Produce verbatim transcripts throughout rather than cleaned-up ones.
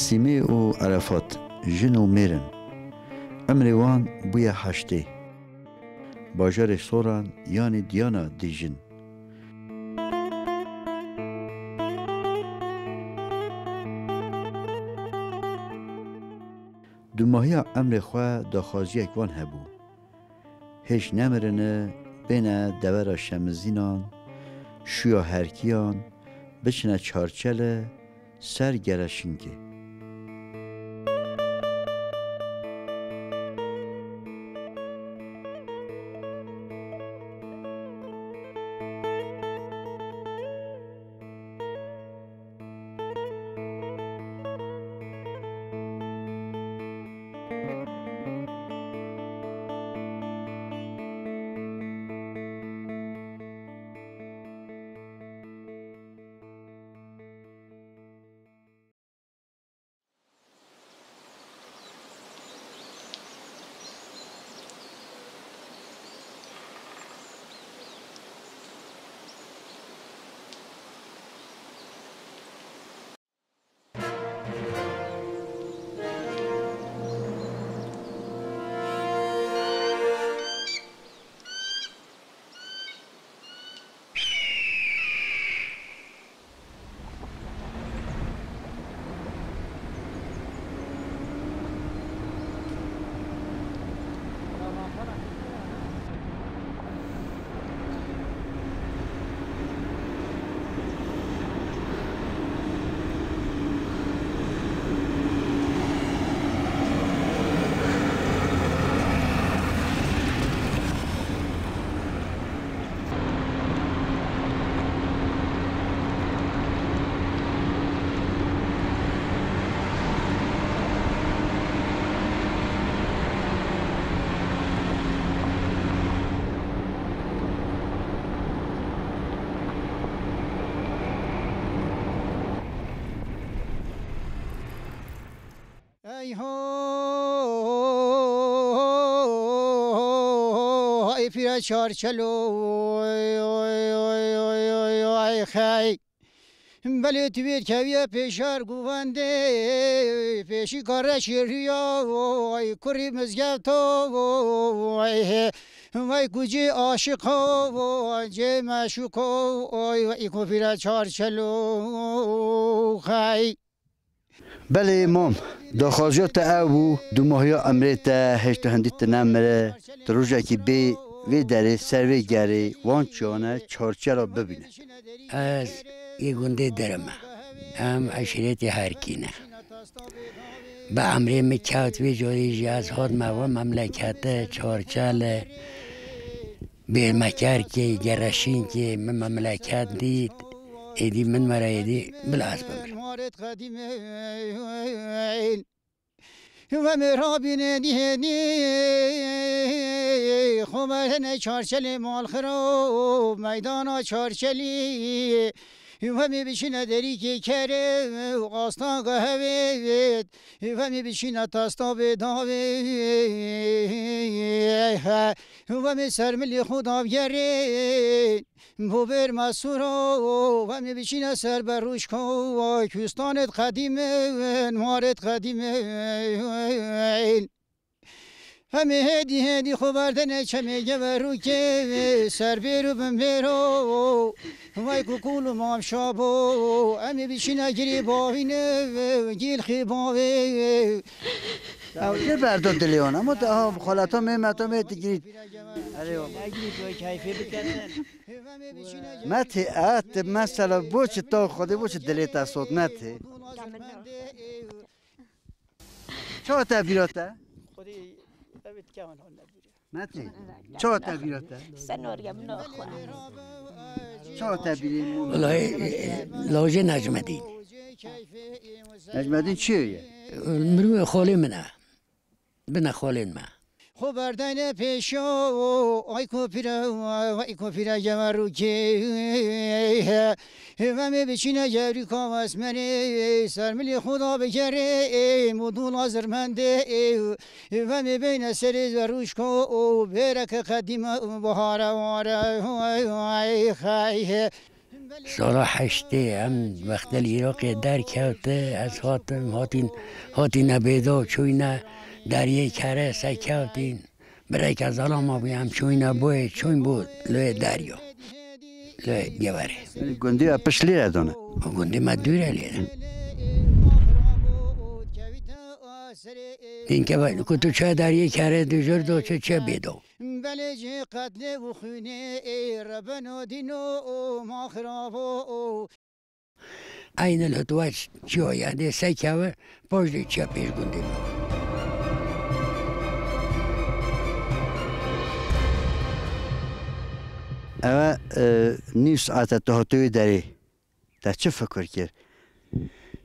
Sîmê û Erefat, jin û mêr in. Emrê wan bûye heştê. Bajarê Soran yanî Diyana dijîn. Dumahiya emrê xwe daxwaziyek wan hebû. Hêj nemirine, bêne devera Şemizînan, şûya Herkiyan, biçine Çarçele, ser Gereşinkê. Ey ho, ey pîra Çarçelo, ey xey. Belê tu wê keviye pêşer guvendê, pêşî kare şêriya, ey kurî mizgefto, ey vey kucî aşiqo, cê meşuko, ey ku pîra Çarçelo, xey. Belê mam, daxwaziya te ew bû, dumahiya emrê te, hêj tu hindî tu nemire, tu rojekî bê vê derê, ser vê gerê, wan çiyane Çarçela bibîne. Ez yê gundê Derê me. Em eşîretê Herkî ne. Bi emrê min kewt vê carê jî ez hatime vê memlekete Çarçele. Bêrmekerkê, Gereşînkê, min memleket dît, êdî min were êdî bila ez bimirim. Ve merabine diheni xo berdene Çarçelê malxiro meydana Çarçelî. Ve me biçine derîkê kere asta gehevêt. Ve me biçine tasta bê davê. Ve me sermilê xo davgerê. Bo ber me sura, em ê biçîne ser berûşko, kustanêt qedîm in, marêt qedîm in. Em ê hêdî hêdî xwe berdene çemê geverûkê, ser bêr û bin bêro, vay ku kûl û mam şabo, em ê biçîne girê bavîne, gîl xê bavê. Ew tê berdo dilê wan, ama te aha xaleta me, me to me digirît. Erê baba. Negirît, wê keyfê biketin. Metê, et, mesela, boçi to Xwedê, boçi dilê te sot, Metê? Çawa te bîra te? Xwedê, evet, kewan hon nebîre. Metê, çawa te bîra te? Sen oraya min oxwa. Çawa te bîrê mû? Welayi, e, lawjê Necmedîn. Necmedîn çi ye? Mirû xolê min e. Bine xolên me. Xwe berdayne pêşo, ay ko pîre, ay ko pîre geverûkê. Hêvemê biçîne gerîka wesmenê, ser milê xwe da bigerê, ê modûla zirmendê, ê. Hêvemê beyne serê zerûşko, û bêreke qedîme, û bihare ware, ay, ay, xey. Sala heştê em wextê li Iraqê derkevt, ez hatim, hatîn, hatîne bêdo, çûyne deriyê kere, sekevtîn. Birêke zelama bû, em çûyne boyê, çûyn bû lê deryo. Lê geverê. Yanî gundê we pişt lê re dane? Gundê me dûr e lê re. Dînke ve, ku tu çe deriyê kere dijir do, çe çe bêdo. Belê jê qetlê û xwînê ê rebeno dîno û ma xirabo û. Eynil hutwa çiyo yadê sekeve, poj de çiya pêş gundê me. Ewe, e, nîv saete tu hatî wê derê. Te çi fikir kir?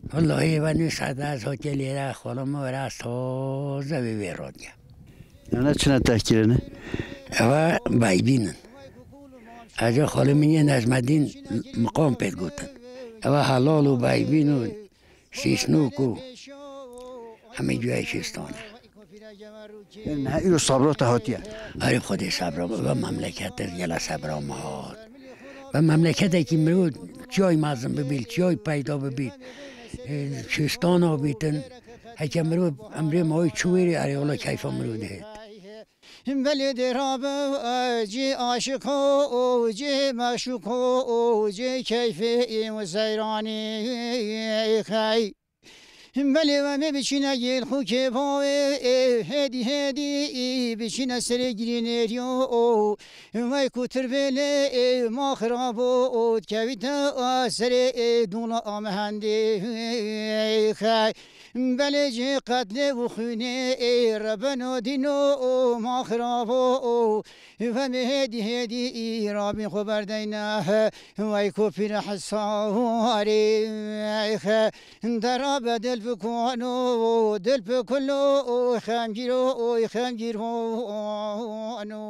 Wellahî, ve nîv saete ez hatiye lêre, xwala min were ez taze vê vê radiye. Eve çi ne te kirine? Eve baybîn in. Ez ê xalê min yên Necmedîn miqam pê digotin. Eve helal û baybîn û sîsnûk û hemî cuyayê şêstan e. Yanî niha îro sabra te hatiye? Erê Xwedê sabra, ve memleket e, gela sabra me hat. Ve memleketekî mirov çiyayî mezin bibît, çiyayî peyda bibît, e, şêstan abîtin. Heke mirov emrê mawî çû wêrê, erê wela keyfa mirov dihêt. Belê dê rabe, e, cê aşiqo, cê meşuqo, cê keyfê ê û seyranê xey. Belê ve mê biçîne gêl xûkê bavê, ê, hêdî hêdî ê, biçîne serê girînêriyo, o, wey ku tirbêlê, ê, ma xirabo, o, dikevîte, a, serê, ê, dûla amehendê, ê, xey. Belê cê qetlê û xwînê, ê, rebeno dîno, o, ma xirabo, o, Hêvemê hêdî hêdî î rabîn xwe berdeyne, wey ku pîre hesarê, derabe dil bi kuano, dil bi kulo, oy xemgîro, oy xemgîr vano.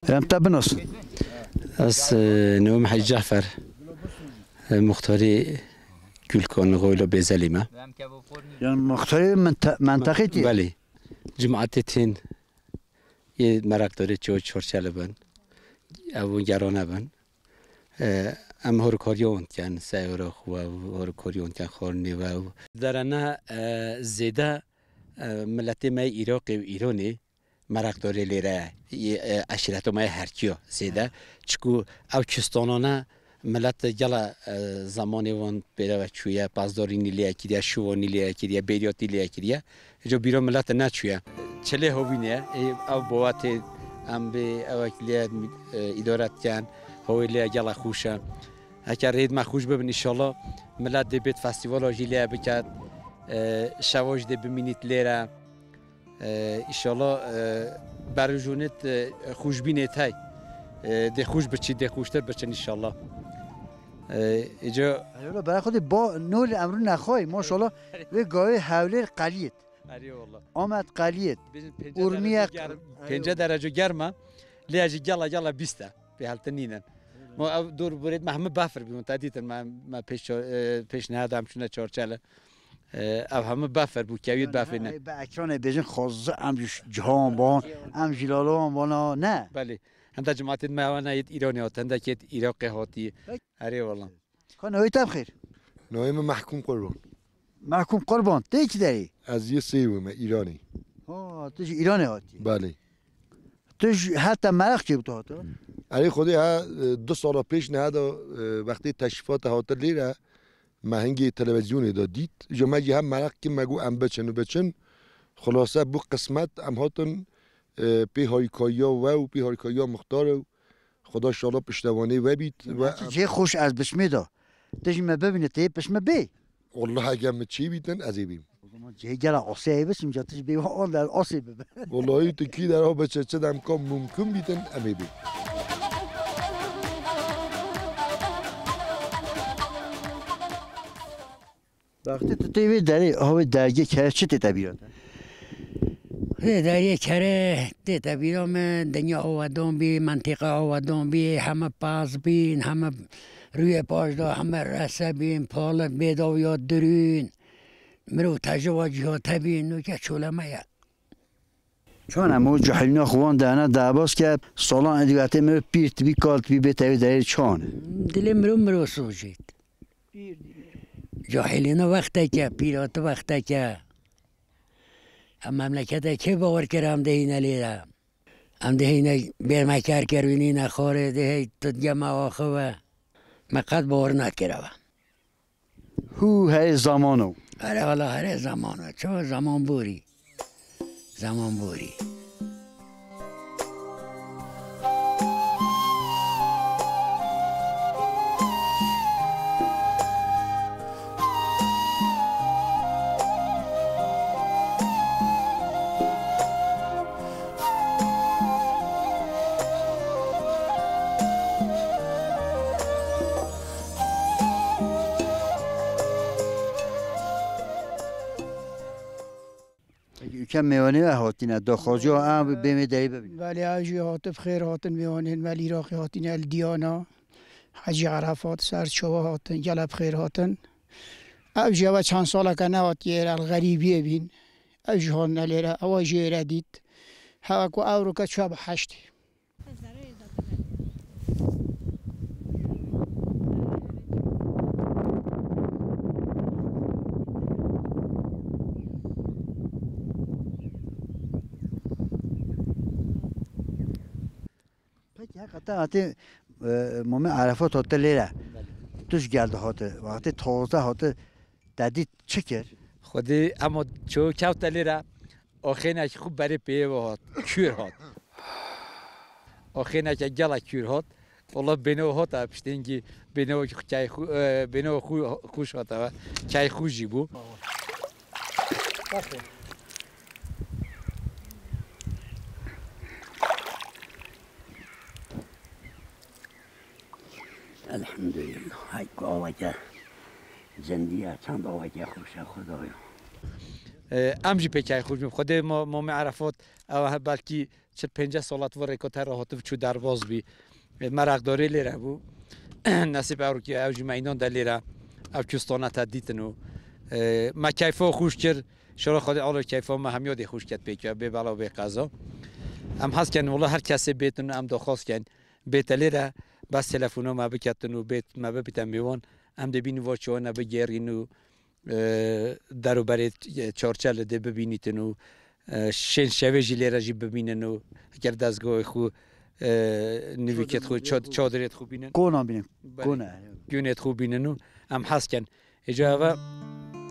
Em te binasin. Ez, e, navê min Hecî Cafer, e, muxtarê Gulkan Xoylo Bêzelî me. Yanî muxtarê minte-, menteqê tî? Belê. Cimatê tên yê meraqdarê ço Çarçele bin. Ev gerane bin. E, em horkariya wan dikin, seyara xwe, horkariya wan dikin, xwarinê we. Derene, e, zêde, e, miletê me yê Iraqê û Îranê meraqdarê lêre ye, e, eşîreta me yê Herkiya zêde. Çiku ew çistanane Milet gela, e, zemanê wan pêre ve çûye, pazdarînî lê kiriye, şivanî lê kiriye, bêriyatî lê kiriye. Îco bîra milet neçûye. Çilê hovîne, ê, ew bawetê em bê ewek lê, e, îdare dikin, hovê lê gela xweş e. Heke rêd me xweş bibin, înşallah milet dê bêt festîvala jî lê biket, e, şeva jî dê bimînît lê re. E, înşallah, e, berûjûnit, e, xweşbînê tey. E, dê xweş biçî, dê xweştir biçin înşallah. E, îca Eyvallah, bera xwedî ba nol emrû nexway, maşallah, vê gavê Hewlêr qeliyet. Erê wallah. Amed qeliyet. Bizim pênce Urmiye derece germ, pênce derece germ e. Lê jî gela gela bîst e. Pê heltin nînin. Ma ev dor birêt me hemî befir bûn. Te dîtin me, me pêş ça-, e, pêş neha de em çûne Çarçele. E, ev hemî befir bû, kevît befê ne. Ê, bi ekranê bêjin xwaz em ji cihan ban, em ji lalo wan bana, ne? Belê. Hende cimatêt me wana yêt Îranê hat, hende kêt Iraqê hatî. Peki. Erê wala. Ka navê te bixêr? Navê min Mehkûm Qurban. Mehkûm Qurban, tê kî derê? Ez yê Sêwê me, Îranê. Ha, tu ji Îranê hatî. Belê. Tu ji heta meraq çê bi tu hata? Erê Xwedê ha, e, du sala pêş neha de, e, wextê teşrîfata hate lêre, me hingê televizyonê de dît. Ji me jî hem meraq kir, me got em biçin û biçin. Xulase bû qismet, em hatin, e, pê harîkariya we û pê harîkariya muxtar û Xweda şala piştevanê we bît. Ve tu cihê xweş ez biçmê de. Tu jî me bibîne, tê pişt me bê. Wallah eger min çêbîtin ez ê bêm. O zaman cihê gela asê ê biçim, ca tu jî bê wan de asê bibe. Wallahî tu kî der ha biçe çi dem ka mumkin bîtin em ê bêm. Wextê tu tê vê derê, ha wê dergê kere çi tê te bîra te? Deriyê kerê tê tebîra min, dinya awedan bî, mentîqa awedan bî, heme paz bîn, heme rûyê paş da, heme rese bîn, pal bêdaw ya dirûn. Mirov tecrûba cihate bîn, nûke çoleme ye. Çan em o cahilina xwe wan dene debas ke, salan edî wextê mirov pîr tibî, kal tibî, bê tevî derê çan e? Dilê mirov mirov sojît. Cahilîna wexteke, pîrati wexteke. Em memlekete kê bawer kir em dihîne lêre? Em dihîne bêrme kerkerûnîne xorê, dihê tu digema axive. Me qet bawer nakirawe. Hû herê zamano. Here wala herê zamano. Ço zaman borî. Zaman borî. Peki, ülke mêvanê ve hatine, daxwaziya em bê me derî bibîne. Belê, ev jî hatib xêr hatin, mêvanên me li Iraqê hatine, li Diyana, Hecî Erefat, ser çawa hatin, gelek xêr hatin. Ev jî eve çend saleke nehatiye êre, li xerîbiyê bîn. Ev jî hatine lêre, ewa jê êre dît. Hewa ku ewro ke çuya bi heştê. Peki, heqeten hatê, e, Mamê Erefat hate lêre. Belê. Tu ji gel de hate. Wextê taze hate, te dît çi kir? Xwedî hema ço kewte lêre, axênek xwe berê pêyê ve hat. Kûr hat. Axêneke gelek kûr hat. Wala bêne hat, e, piştêngî bêne çay xwe, e, bêne xwe xweş hat, e, çay xwe jî bû. Elhamdülillah. Hay ku aweke cendiye, çend aweke xweşe Xwedaya. E, em jî pê çay xweş bûn. Xwedê ma, Mamê Erefat, ew he belkî çil pênceh salat vir rêko te re hativ çû derbaz bî. E, meraqdarê lêre bû. Nesîb ew ki ew jî meydan de lêre ev kustana te dîtin û, e, me keyfa xweş kir. Şora Xwedê alo keyfa me hemiya dê xweş ket pêk bê bela bê qeza. Em hez ken wala her kesê bêtin, em daxwaz ken bête lêre, bes telefona me biketin û bêt me bibîte mêwan. Em dê bînin va çawa ne bigêrîn û, e, derûberê, e, Çarçelê dê bibînîtin û, e, şên şevê jî lêre jî bibînin û eger dezgahê xwe, e, nivîkêt xwe, çad-, çadirêt xwe bînin. Kona bînin. Belê. Kona. Gunêt xwe bînin û em hez ken. Êca eve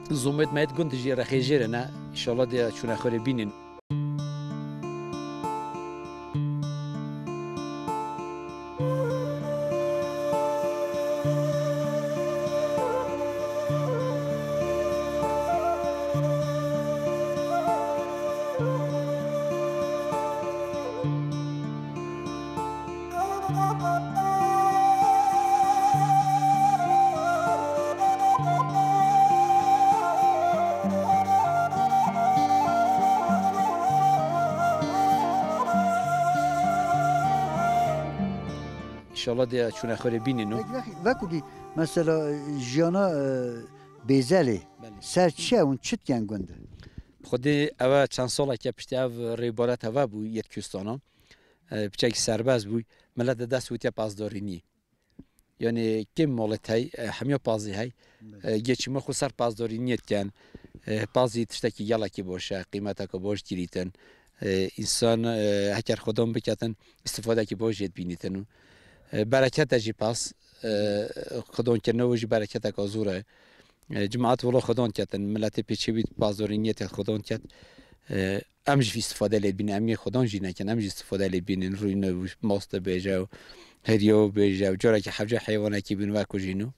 zomêt meyet gund jî rexê jêre ne. Înşallah dê çûne xwe rê bînin. Înşallah dê çûne xwe rê bînin û. Peki, wekî, wekî dî, mesela, jiyana, e, Bêzelê, belê, ser çi ye hûn çi dikin gund? Xwedê ew e çend saleke piştî ev rêbaret heve bû yê Kurdistana. E, piçekî serbest bû. Milet de dest witiye pazdarînî. Yani kêm malê hey, e, hemiya pazî hey. Belê. E, geçîma xwe ser pazdarîniyê dikin. E, pazî tiştekî gelekî baş e, qîmeteke baş girîtin. E, însan, e, heker xwedan biketin, îstifadekî baş jê dibînîtin û, e, berekete jî paz, e, xwedankirina wê jî bereketeke zor e. E, cimat wilo xwedan ketin, miletê pêçê wî pazdarîniyê te xwedan ket. E, em jî îstifade lê dibînin, em yê xwedan jî nekin, em jî îstifade lê dibînin, rûyne û mast dibêje û heriya bêje û carekî hevce heywanekî bîn vekujîn û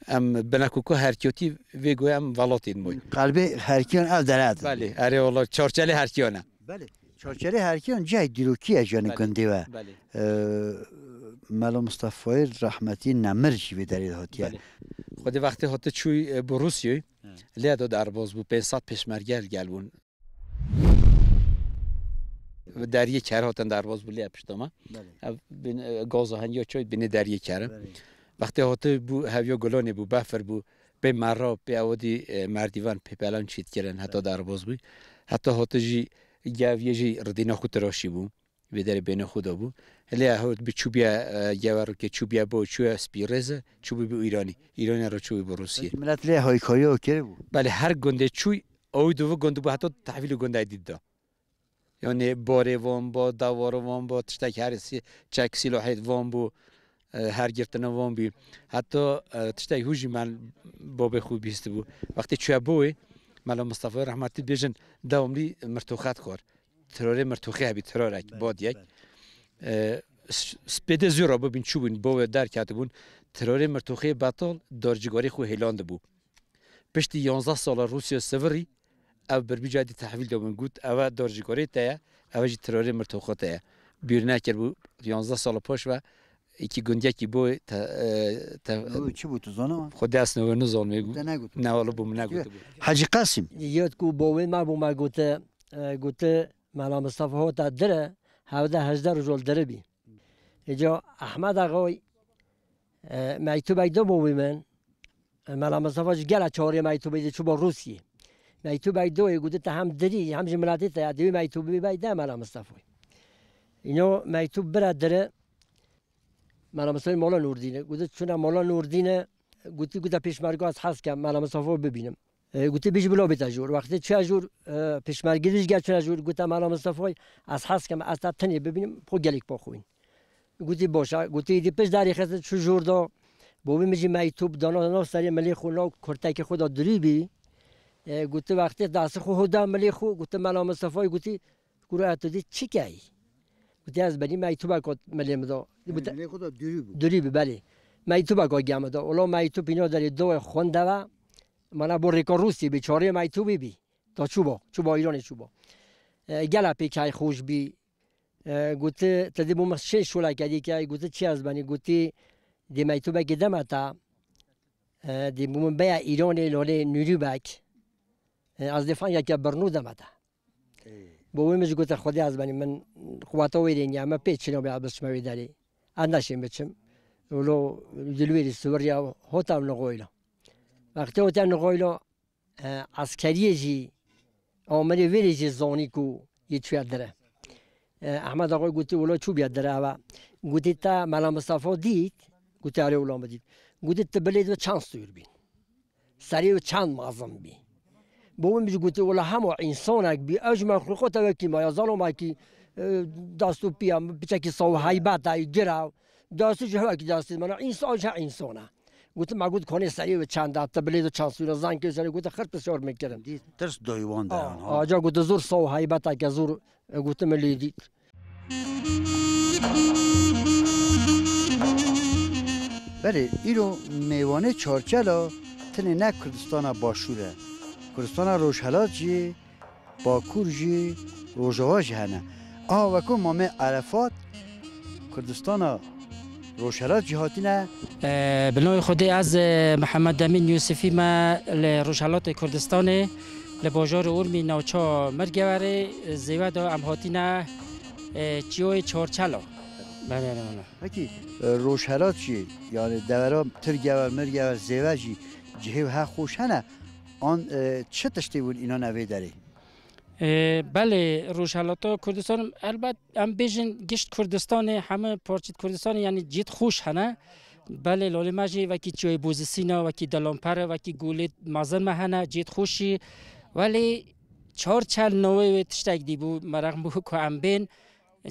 em bineku ku herkiyotî vê goyê em velatîn boy. Qelbê herkiyan ev dere dibî. Belê, erê wala, Çarçelê herkiyan e. Belê. Çarçelê herkiyan cihê dîrokî ye, yani, belê, gundê we. Belê. Ee, Melo Mustafayê rehmetî nemir jî vê derê de hatiye. Belê. Xwedê wextê hate çûy, e, bi Rûsyê, he, lê de derbaz bû, pênc sed pêşmerge li gel bûn. Deriyê Kerê hatin derbaz bû lê pişta me. Belê. Ev bin, e, gaza heniya çay binê Deriyê Kerê. Belê. Wextê hatibû heviya gulanê bû, befir bû. Pê mera, pê ew dî, e, merdîvan, pê pelan çît kirin, heta derbaz bû. Heta hate jî geviyê jî ridîna xwe tiraşî bû. Vê derê bêhna xwe da bû. Hilê ew bi çûbiye, e, geverokê çûbiye bo, çûye Spîrêze, çûbû bi Îranî. Îranê re çûbû bi Rûsiyê. Belkî milet lê haykarî ew kiribû. Belê her gundê çûy, ew dû gundê bû heta tehvîlê gundê dî da. Yanî barê van bo, dewara van bo, tiştek her sî-, çek sîlohê van bû, e, her girtina van bî. Heta, e, tiştek hû jî me babê xwe bihîstibû. Wextê çûye bo wê, Mela Mistefa rehmetî bêjin dewamlî mirtoxe dixwar. Terorê mirtoxê hebî, terorek, Belê, bad yek. Belê. E, s-, spêdê zû re bibîn çûbûn, bo wê derketibûn. Terorê mirtoxê betal darcîgarê xwe hêlandibû. Piştî yanzdeh sala Rûsya sivirî, ev birbîca dî tehvîl dabûn, got, ev e darcîgarê te ye, ev e jî terorê mirtoxa te ye. Bîr nekir bû, yanzdeh sala paş ve, êkî gundiyekî bo te, e, te, Ew çi bû, tu zana? Xwedê ez navê nizanmê. Te negot. Ne, wala bû min negotibû. Hecî Qasîm. Yêt ku bovê me bû me gote, e, gote, Mela Mistefa hota dire, hevdeh hejdeh roj ol dire bî. Îca Ehmed Axay, e, mektubek da bovê min. E, Mela Mistefa ji gela çarê mektubê de çûba Rûsiyê. Mektubek da yê gote te hem dirî, hem ji miletê te ya, divê mektubê bey de Mela Mistefayê. Îno mektub bira dire, Mela Mistefayê Mola Nûrdînê. Gote çûna Mola Nûrdînê, gotî, gote pêşmerga ez hez kem Mela Mistefayê bibînim. E, gotî, "Bijî bila bête jor." Wextê çûye jor, e, pêşmergê dî ji gel çûye jor, gote, "Mela Mistefayê, ez hez kem, ez te tenê bibînim, xwe gelek pa xwîn." Gotî, "Baş e." Gotî, îdî pişt derê xiste çû jor da, bovê min jî mektûb dana nav serê milê xwe, nav kurtekê xwe da dirî bî. E, gotî, wextê destê xwe ho da milê xwe, gotî, "Mela Mistefayê," gotî, "Kuro, tu dî çi keyî?" Gotî, "Ez benî mektûbeka milê min da." Yanî milê xwe da dirî bû. Dirî bî, belê. Mektûbeka gel min da. Wala mektûb îna derê dawê xwendeve. Mana bo rêka Rûsî bî, çarê mektûbî bî. Da çûba, çûba Îranê çûba. E, gela pê key xweş bî. E, gotî, "Ti dî bo min şê şoleke dî key." Gotî, "Çi ez benî?" Gotî, "Dê mektûbekê deme te. E, dê bo min beya Îranê lolê Nûrî bek. E, ez dê fengeke birnû deme te." Ê. Bo wê min jî gote, "Xwedê ez benî, min quweta wê rê niye, min pê çîna bê ez biçime wê derê. Ez neşêm biçim." Wilo dilwêrî siwiriya hota Nixoyla. Wextê hote Nixoyla, e, eskeriyê jî, amirê wê rê jî zanî ku yê çûye dire. E, Ehmed Axay gotî, "Wilo çûbûye dire eve." Gotî, "Te Mela Mistefa dît?" Gotî, "Erê wilo min dît." Gotî, "Ti bilê de çend stûr bîn? Serê wî çend mezin bî?" Bo wî min jî gotî, "Wela hema însanek bî, ew jî mexlûqata wekî me ya, zalimekî, e, dest û piya, piçekî saw heybet e, gir e, destî jî hewekî destî me, însan jî he însan e." Gotim, "Me got, konê serê wî çend e, ti bilê de çend sûre, zankê serê?" Gote, "Xir pisyar min kirin." Dî tirs doywan de A, yan, ha. Aca gote, "Zor saw heybeteke zor." E, gote, "Min lê dît." Belê, îro mêvanê Çarçela tenê ne Kurdistana Başûr e. Kurdistana Rojhelat jî, Bakur jî, Rojava jî hene. Aha weko Mamê Erefat Kurdistana Rojhelat jî hatine. E, bi navê Xwedê ez, e, Mihemed Emîn Yûsifî me li Rojhelatê Kurdistanê. Li bajarê Urmî navça Mirgewerê, zêwe de em hatîne, e, çiyoyê Çarçela. Belê, belê, belê. Pekî, e, Rojhelat jî, yani devera Tirgewer, Mirgewer, zêwe jî cihê he xweş hene. An, e, çi tiştê bûn înan evê derê? E, belê, Rojhelata Kurdistan, elbet em bêjin gişt Kurdistanê, hemî parçet Kurdistanê, yani cihêt xweş hene. Belê, lolê me jî wekî çiyê Bozisîna, wekî Delampere, wekî Gulê mezin me hene, cihêt xweş jî. Welê Çarçel navê wê tiştek dî bû, meraq bû ku em bên.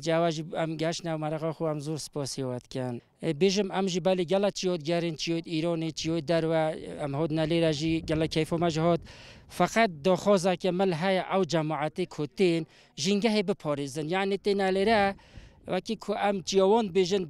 Cawa jî em geştine û mereqa xwe em zor spasî we dikin. E, bêjim em jî belê gela çiyot gerên, çiyot Îranê, çiyot derve, em hotine lêre jî gela keyfa me jî hat. Feqet daxwazeke me li heye ew cemaetê ku tên jîngehê biparêzin. Yani têne lêre wekî ku em çiyawan bêjin,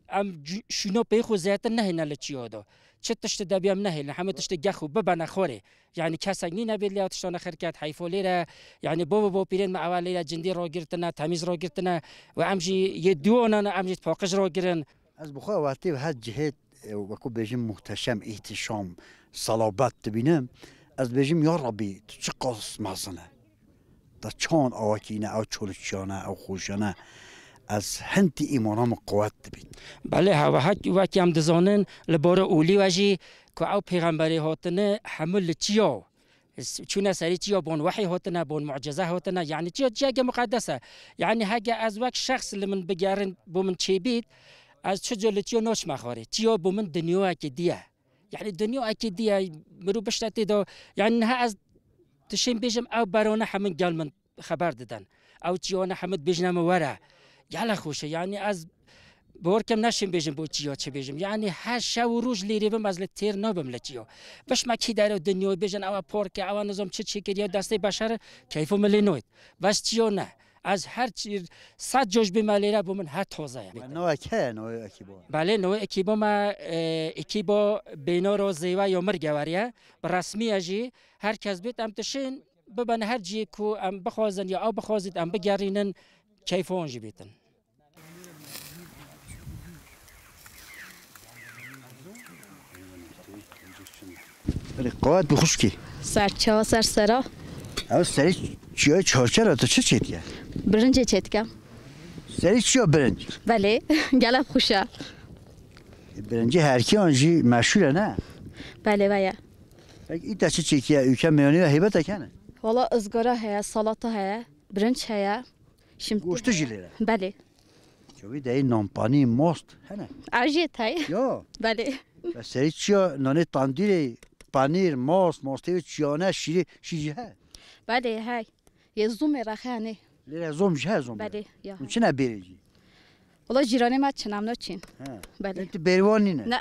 em cu-, şûna pê xwe zêtir nehêne li çiya de. Çi tiştê debî em nehêlin, hemû tiştê geh û bibene xwarê. Yani kesek nîne bê lê ew tiştane xirket, heyfo lêre. Yani bo bo bopîrên me ewe lêre cindî ragirtine, temîz ragirtine. Ve em jî yê duwanan em jî paqij ragirin. Ez bi xwe wextê ve her cihê, e, wekû bêjim muhteşem, îhtîşam, salabet dibînim. Ez dibêjim, ya Rabbî, tu çiqas mezin e. Te çawan awa kîne ew çolîçiyane, ew xweşiyane? Ez hin tî îmana min quwet dibît. Belê, hewe hek wekî em dizanin, li bara olî we jî ku ew pêxemberê hatine hemû li çiya çûne serî çiya, bon wehî hatine, bon mucize hatine, yanî çiya ciyeke muqedes e. Yanî heke ez wek şexs li min bigerin, bo min çêbît, ez çi cor li çiya naçime xwarê. Çiya bo min dinyayekî dî ye. Yanî dinyayekî dî ye, mirov bişte tê de. Yanî niha ez dişêm bêjim, ew berane hemin gel min xeber didin. Ew çiyane hemû dibêjine min were. Gelek xweş e. Yanî ez bawer kim neşêm bêjim bo çiya çi bêjim. Yanî her şev û roj lêrê bim, ez li têr nabim li çiya. Bişme kî dere dinyayê bêjin, ew park e, ew nizam çi çêkiriye, destê beşer keyfo min lê nayêt. Bes çiya ne. Ez her çi sed coj bîme lêre bo min her taze ye. Navek heye, navê ekîba? Belê, navê ekîba me, e, ekîba Bênaro Zêwe ya Mirgeweriye. Bi resmî ye jî. Her kes bêt, em dişên bibin her cihê ku em bixwazin ya ew bixwazît, em bigerînin, keyfa wan jî bêtin. Belê, qewet bi xuşkî. Serçawa ser sera. Ew serî çiyayê Çarçera tu çi çêdike? Birincê çêdike. Serî çiya birinc? Belê, gelek xweş e. E, birincê herkiyan jî meşhûr e, ne? Belê, ve ye. Peki, îta çi çêkiye? Ûke meyonê ve heybetek hene? Valla ızgara heye, salata heye, birinç heye. Şimdi goştu jî lêre? Belê. Çavî deyî nanpanî, most hene? Ew jî tey. Ya. Belê. Ve serî çiya, nanê tandîrê, panîr, most, mostê wê çiyane, şîrî, şîrî he? Belê, hey. Yê zomê rexe hene. Lêre zom jî he, zom? Belê, ya. Hûn çine bêrê jî? Valla cîranê me çin, em naçîn. He. Belê. Lê tu bêrwan nîne? Ne.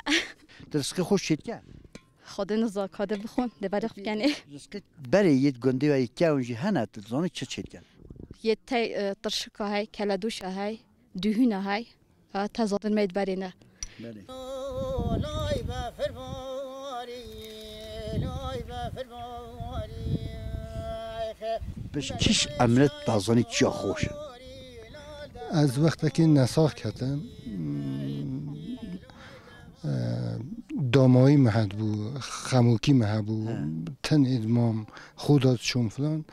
Tu rizqê xwe çêdike? Xwedê niza, ka de bixwin, de berê xwe kenê. Rizqê berê yê gundê we yê kewin jî hene, tu dizanî çi çêdikin? Yê tey, e, tirşika hey, keledûşa hey, dûhîna hey, ha, te zadir me yê berê ne. Belê. Bi kîş emret dazanî çiya xweş e? Ez wextekî nesax ketim. Eee, damayî me hebû, xemokî me hebû, He. Tenê dimam, xwe da diçûm filan.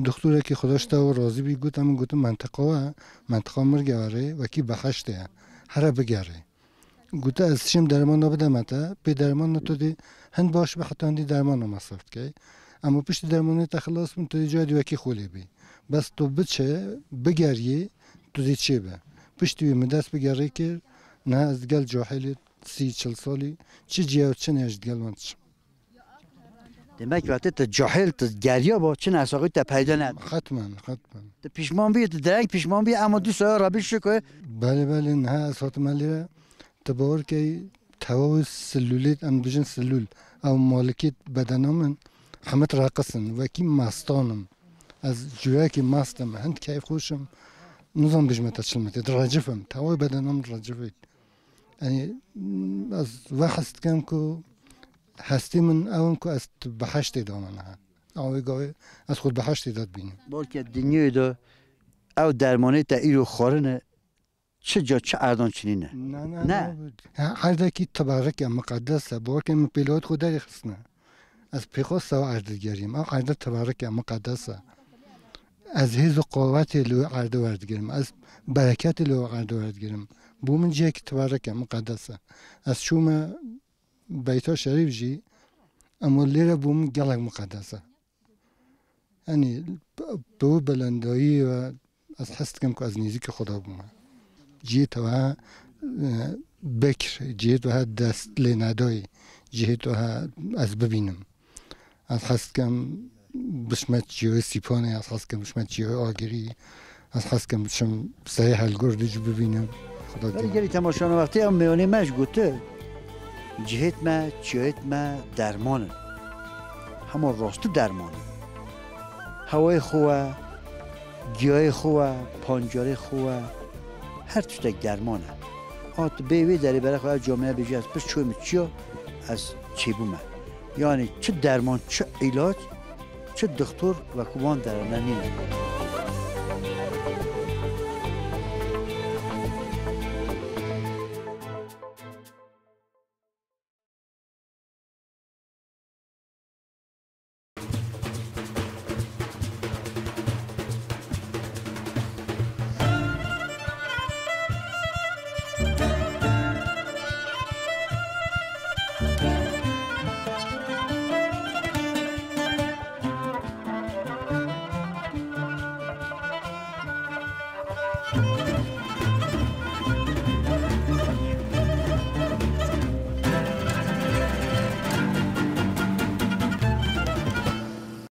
Doktorekî Xuda ji te razî bî, got, em gotin, mentiqa we, mentiqa Mirgewerê, wekî beheştê ye. Here bigerê. Gote, ez diçim dermana bideme te, pê dermana tu dê hin baş be, heta hindî dermana mesref dikey. Ema piştî dermanê te xilas bin, tu dê cayê dî wekî xwe lê bî. Bes tu biçe, bigeriyê, tu dê çêbe. Piştî wî min dest bi gerê kir, niha ez digel cahilê sî çil salî, çi ciya û çi ne, ez digel wan diçim. Demek wextê tu cahil, tu geriya ba, çi nesaxî te peyda ne. Hetmen, hetmen. Tu pişman bî, tu dereng pişman bî, ema dîsa ya Rebî şikir. Belê, belê, niha ez hatime lê, tu bawer key, tewa wê silûlê, em dibêjin silûl, ew malikê bedena min, hemit reqisin, wekî mastan im. Ez cûrekî mast im, hind keyfxweş im. Nizam bêjime te çil me tê, direcifim, tewayê bedena min direcifê. Yanî, ez ve hez dikim ku hestê min ew in ku ez di beheştê de me niha. Ew ê gavê ez xwe di beheştê de dibînim. Belkî dinyayê de ew dermanê te îro xwarine, çi ca, çi erdan çinîne? Ne, ne, Ne. ne. Ha, erdekî tebarik e, miqedes e. Bawer ke min pêlawet xwe derê xistine. Ez pêxwesta ew erdê digerîm. Ew erde tebarik e, miqedes e. Ez hêz û qawetê li wê erdê werdigirim. Ez bereketê li wê erdê werdigirim. Bo min cihekî tebarik e, miqedes e. Ez çûme Beyta Şerîf jî, ema lêre bo min gelek miqedes e. Yanî, bi wî belendayî ve ez hes dikim ku ez nêzîkî Xweda bûme. Cihê te wiha, e, bikir, cihê te wiha dest lê nedayî, cihê te wiha ez bibînim. Ez hez dikim biçime çiyayê Sîpanê, ez hez dikim biçime çiyayê Agirî, ez hez dikim biçim serê Helgurdê jî bibînim. Xweda Belê dî. Gelî temaşevan, wextê ew mêvanê me ji gote, cihêt me, çiyayêt me derman in. Hema rastî derman in. Hewayê xwe, giyayê xwe, pancarê xwe, her tiştek derman e. A tu bê wê derê bere xwe ya camêre bêjî, ez pişt çûyê min çiya, ez çêbûme. Yanî çi derman, çi îlaç, çi dixtor wekî wan derane nîne.